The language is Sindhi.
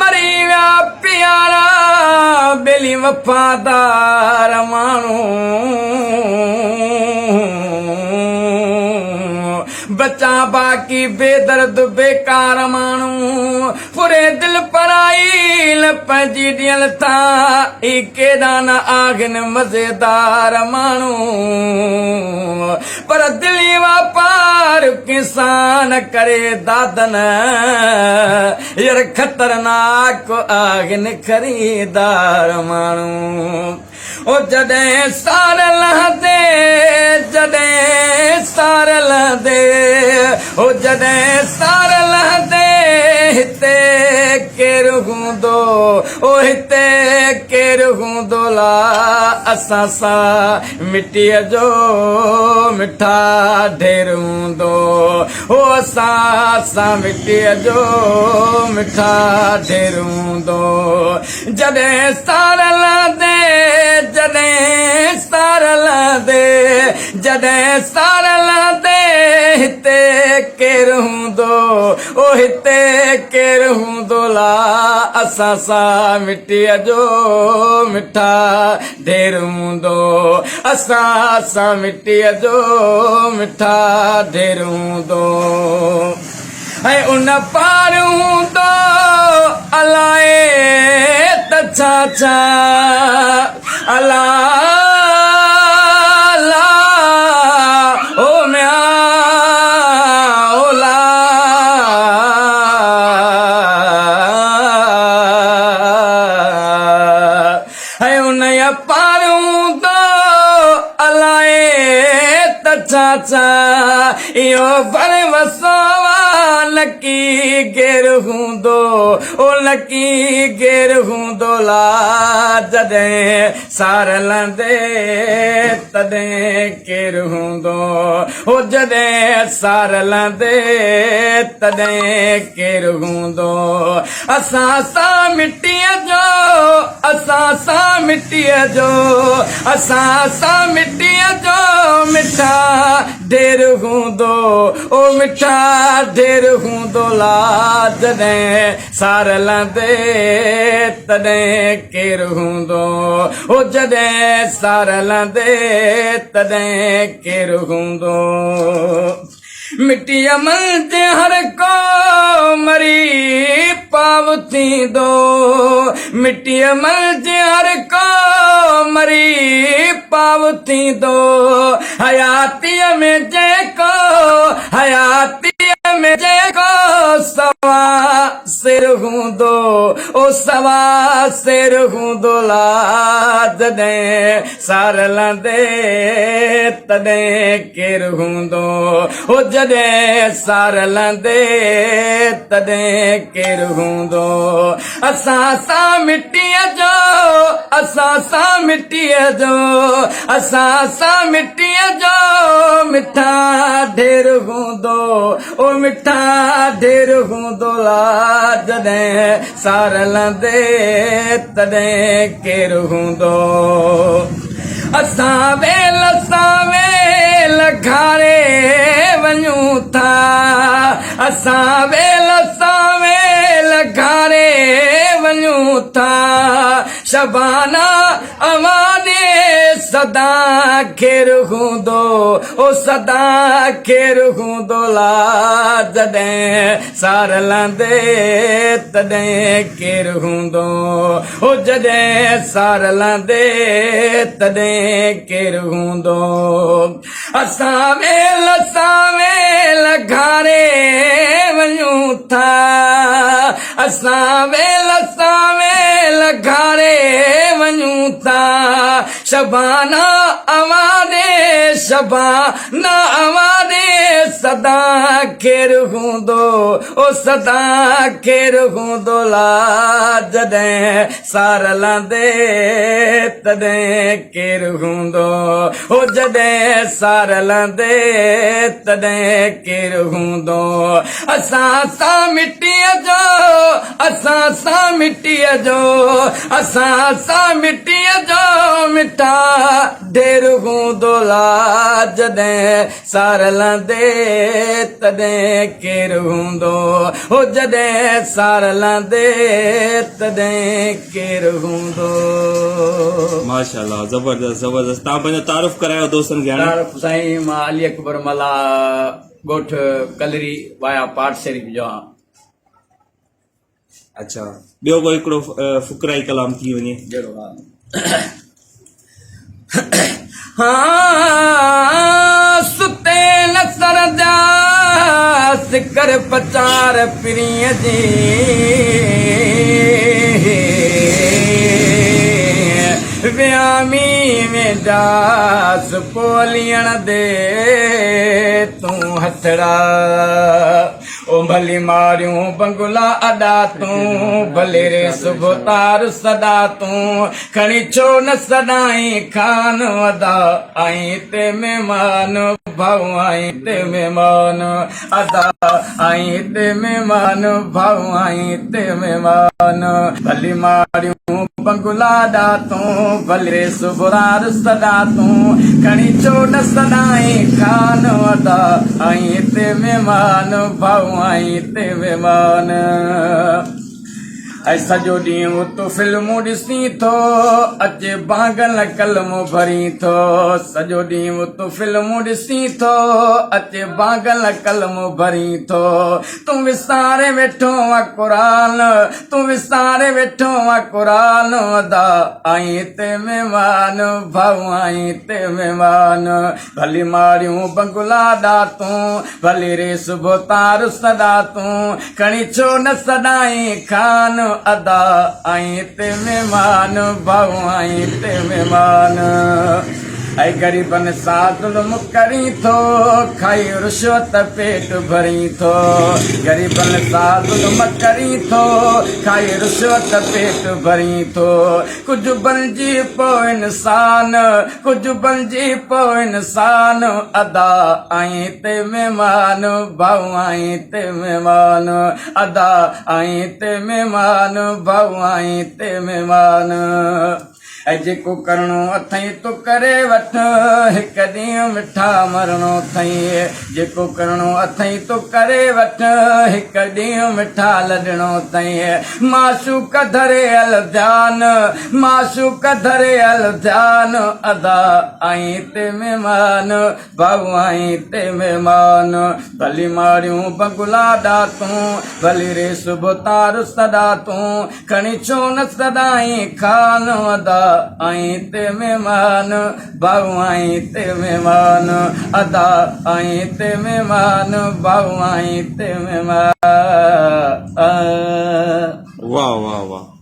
مري ويا پيارا ٻيلي وفادار ماڻهو بچا باقي بي درد بيڪار ماڻهو پوري دل پرائي نه پنهنجي ڏيل ٿا اي ڪيڏا نه آهن مزيدار ماڻهو پر دلي واپار ڪنهن سان نه ڪري دادن ير خطرناڪ آهن خريدار ماڻهو او جڏهن سار لهندي جڏهن سار لهندي او جڏهن سار لهندي هتي ڪير هوندو او هتي ڪير هوندو لا اسان سان مٽيء جو مٺا ڍير هوندو هو اسان سان مٽيء جو مٺا ڍير هوندو جڏهن سار لهندي جڏهن سار لهندي جڏهن سار لهندي هتي ڪير هوندو او هتي ڪير هوندو لا اسان سان مٽيء جو مٺا ڍير هوندو اسان سان مٽيء جو مٺا ڍير هوندو ۽ ان پار هوندو الائي ته ڇا ڇا الا لا او ميان او لا ۽ انهيء پار هوندو الائي ته ڇا ڇا اهو ڀر وسو آ لڪي غير هوندو او لڪي غير هوندو لا جڏهن سار لهندي تڏهن ڪير هوندو او جڏهن سار لهندي تڏهن ڪير هوندو اسان سان مٽيء جو، اسان سان مٽيء جو، اسان سان مٽيء جو مٺا ڍير هوندو، او مٺا ڍير هوندو لا جڏهن سار لهندي تڏهن ڪير هوندو، او جڏهن سار لهندي تڏهن ڪير هوندو. مٽيء منجهه هر ڪو مري پاء ٿيندو، مٽيء منجهه هر ڪو مري پاء ٿيندو، حياتيء ۾ جيڪو حياتيء ۾ جيڪو سوا سر هوندو، او سوا سر هوندو لا جڏهن سار لهندي تڏهن ڪير هوندو هو جڏهن سار لهندي تڏهن ڪير هوندو اسان سان مٽيء جو اسان سان مٽيء جو اسان سان مٽيء جو مٺا ڍير هوندو او مٺا ڍير هوندو لا جڏهن سار لهندي تڏهن ڪير هوندو اسان ويل سان ويل گهاري وڃون ٿا اسان ويل سان ويل گهاري وڃون ٿا شبانا اوهان ڏي سدا کير هوندو او سدا کير هوندو لا جڏهن سار لهندي تڏهن ڪير هوندو او جڏهن سار لهندي تڏهن ڪير هوندو اسان ويل سان ويل گهاري وڃون ٿا اسان ويل سان ويل گهاري وڃون ٿا شبانا اوهان ڏي شبانا اوهان ڏي سدا خير هوندو او سدا خير هوندو لا جڏهن سار لهندي تڏهن ڪير هوندو او جڏهن سار لهندي تڏهن ڪير هوندو اسان سان مٽيء جو اسان سان مٽيء جو اسان سان مٽيء جو مٺا ڍير هوندو لا جڏهن سار لهندي. تڏهن ڪير هوندو، هو جڏهن سار لهندي تڏهن ڪير هوندو. ماشاءالله زبردست زبردست تان پنهنجو تعارف ڪرايو دوستن کي هاڻي. تعارف سائين مان علي اڪبر ملاح ڳوٺ ڪلري وايا پاٽ شريف جو آهيان. اڇا ٻيو ڪو هڪڙو فقرائي ڪلام ٿي وڃي. جهڙو حال ها ستي نه سرجا سڪر پچار پرينء جي ويامي وينداس پوليڻ the تون هٿڙا او ڀلي ماريون بنگلا اڏا تون، ڀلي ري صبح تار سڏا تون، کڻي ڇو نه سڏائين خان ادا، آئين تي مهمان ڀائو آئين تي مهمان ادا، آئين تي مهمان ڀائو آئين تي مهمان، ڀلي ماريون بنگلا اڏا تون، ڀلي ري صبح تار سڏا تون، کڻي ڇو نه سڏائين خان ادا، آئين هتي مهمان ڀائو آئين هتي مهمان. ۽ سڄو ڏينهن اتو فلمون ڏسين ٿو، اچي بانگن ڪلمو ڀرين ٿو. سڄو ڏينهن اتو فلمون ڏسين ٿو، اچي بانگن ڪلمو ڀرين ٿو. تون وساري ويٺو آن قرآن، تون وساري ويٺو آن قرآن ادا آئين هتي مهمان ڀائو آئين هتي مهمان. ڀلي ماڙيون بنگلا ڏاتون، ڀلي ريس ڀوتار سڏا تون، کڻي ڇو نه سڏائين خان ادا آئين هتي مهمان ڀائو آئين هتي مهمان. اي غريبن سان ظلم ڪرين ٿو، کائي رشوت پيٽ ڀرين ٿو، غريبن سان ظلم ڪرين ٿو، کائي رشوت پيٽ ڀرين ٿو. ڪجهه بڻجي پو انسان، ڪجهه بڻجي پو انسان، ادا آئين تي مهمان، ڀائو آئين تي مهمان، ادا آئين تي مهمان، ڀائو آئين تي مهمان. اي جيڪو ڪرڻو اٿئي تو ڪري وٺ، هڪ ڏينهن مٺا مرڻو اٿئي، جيڪو ڪرڻو اٿئي تو ڪري وٺ، هڪ ڏينهن مٺا لڏڻو اٿئي. معشوق ڌري ال ڌيان، معشوق ڌري ال ڌيان، ادا آئين تي مهمان، ڀائو آئين تي مهمان. ڀلي ماڙيون بنگلا ڏاتون، ڀلي ريس ڀوتار سڏا تون، کڻي ڇو نه سڏائين خان، ادا آئين تي مهمان، ڀائو آئين تي مهمان، ادا آئين تي مهمان، ڀائو آئين تي مهمان. واھ واھ واھ.